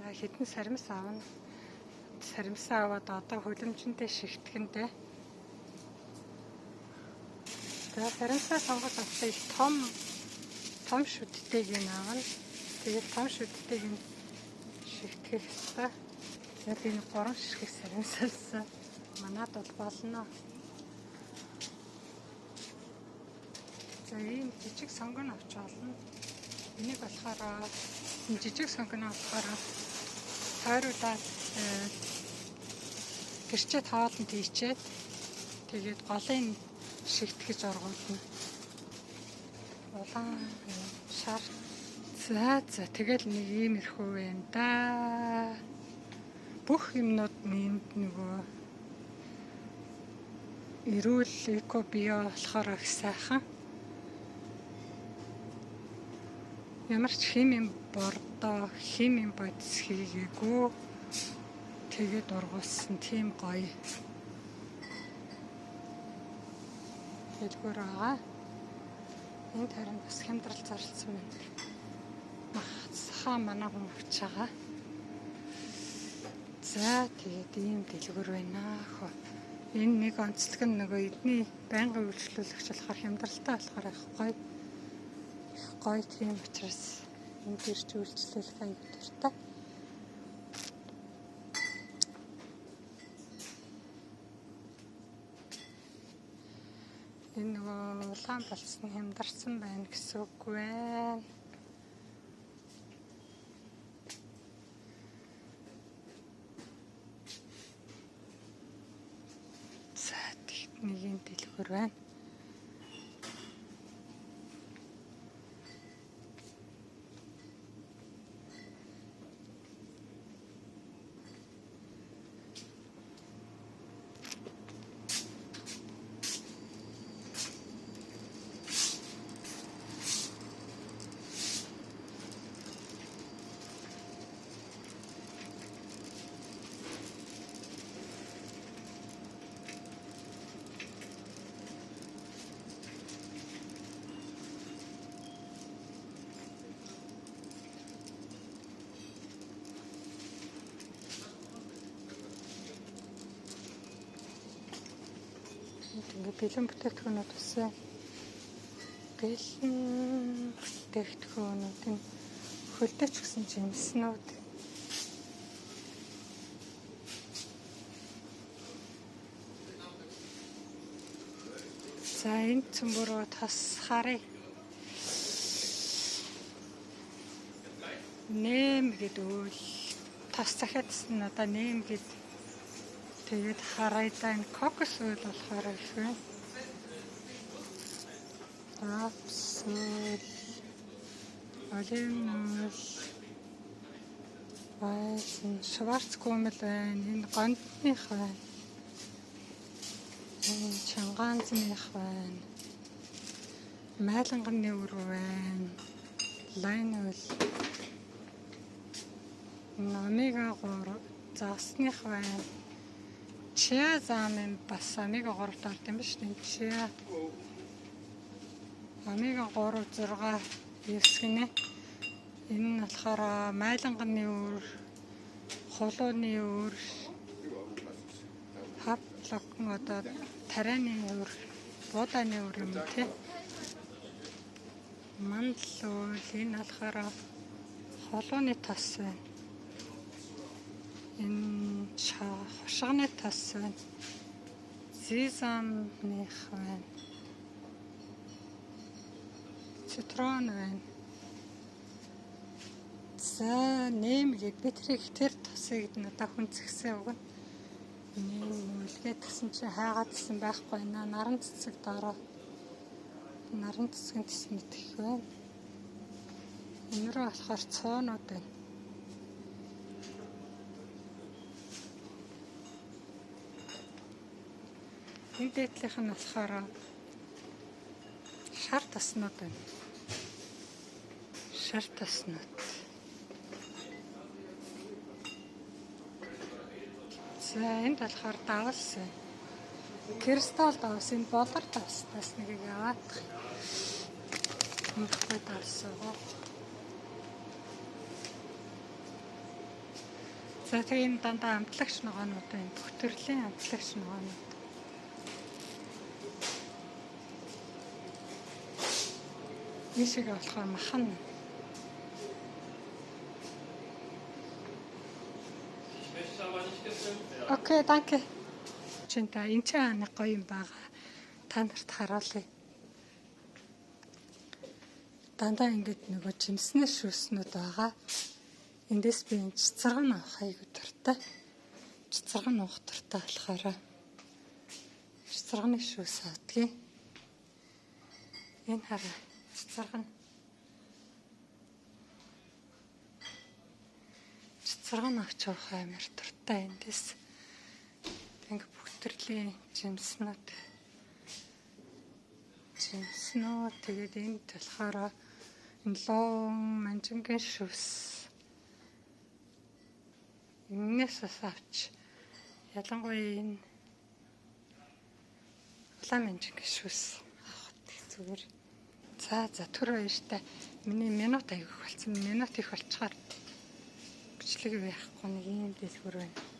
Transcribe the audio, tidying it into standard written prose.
Хэдэн саримс авна. Саримсаа аваад одоо хөлөмжөндөө шигтгэндээ. За, саримсаа сонгож авахдаа их том том шүдтэйг нь авна. Тэгээд том шүдтэйг нь шигтгэх ёстой. За, би нэг 3 ширхэг саримсалсан. Манад бол болно. За, ийм жижиг сонгон авч болно. Энийг болохоор энэ жижиг сонгоно болохоор тойруулаад гэрчээ тоолонд хийчээд тэгээд голын шигтгэж оргуулна. Улаан шар. За за, тэгэл нэг иймэрхүү байна да. Бүх юмнууд энд нөгөө эрүүл эко био болохоор их сайхан. Ямар ч химийн бордоо, химийн бодис хийгээгүй. Тэгээд ургуулсан тийм гоё дэлгүүр байгаа. Энд харин бас хямдрал зарласан байна. Мах сахаа манай хүн авч байгаа. За, тэгээд ийм дэлгүүр байна. Хөө. Энэ нэг онцлог нь нөгөө эдний байнгын үйлчлүүлэгч болохоор хямдралтай болохоор их гоё. Их гоё, тийм учраас энд ирж үйлчлүүлэх аюу дуртай. Энэ нөгөө улаан болсон хямдарсан байна гэсэн үг байна. За, тэгт нэг юм дэлгүүр байна. Энд ингээ бэлэн бүтээгдэхүүнүүд бас байна. Бэлэн бүтээгдэхүүнүүд нь хөлдөөч гэсэн жимснүүд. За, энэ цөмбөрөө тос харъя. Neem гэдэг үйл тос захиадсан нь одоо neem гэд. Тэгээд харъя да, энэ кокос үйл болохоор их байна. Рапс үйл, оливын үйл, байсан Schwarzkümmel байна. Энэ гондных байна. Энэ чангаанзных байна. Майланганы үр байна. Lime үйл. Энэ омега 3 загасных байна. Чиа замын бас омега 3-т орд юм ба шүү дээ. Чиа омега 3 6 9 гинэ. Энэ нь болохоор майланганы үр, хулууны үр, хаплокон одоо тарианы үр, буудааны үр юм тий. Мандал үйл, энэ болохоор хулууны тос байна. Энэ хушганы тос байна. Сезамных байна. Цитрон байна. За, neem гээд би тэрийг тэр тосыг надад хүн згсээ өгнө. Neem үлгээд гэсэн чинь хайгаадсэн байхгүй наа. Наран цэцэг дараа. Наран цэцгийн тис мэдэх байна. Энэ рүү болохоор цоонууд байна. Энэ дээдлийнх нь болохоор шар таснууд байна. Шар таснууд. За, энд болохоор давс байна. Кристалл давс, энэ болор давстаас нэгийг аваад. Мөрөхгүй давс байгаа. За, тэгээ энэ дандаа амтлагч ногоонууд байна. Бүх төрлийн амтлагч ногоонууд. Ийшээгээ болохоор махан. Ich möchte aber nicht gefilmt werden. Okay, danke. Чин та энэ ч нэг гоё юм байгаа. Та нарт харуулъя. Дандаа ингэж нөгөө жимсний шүүснүүд байгаа. Эндээс би энэ цэцэргэн авах аягүй дуртай. Цэцэргэн уух дуртай болохоор цэцэргэний шүүс авдгийг. Энэ хараа, цэцэргэн. Цэцэргэн авч явах амар дуртай эндээс. Ингээ бүх төрлийн жимснүүд. Жимснүүд, тэгээд энд болохоор энэ луун манжингийн шүс. Энээс бас авч, ялангуяа энэ улаан манжингийн шүс авах зүгээр. За, түр баяртай. Миний минут аягүй болсон. Минут их болчоор бичлэг яахгүй, нэг ийм дэлгүүр байна.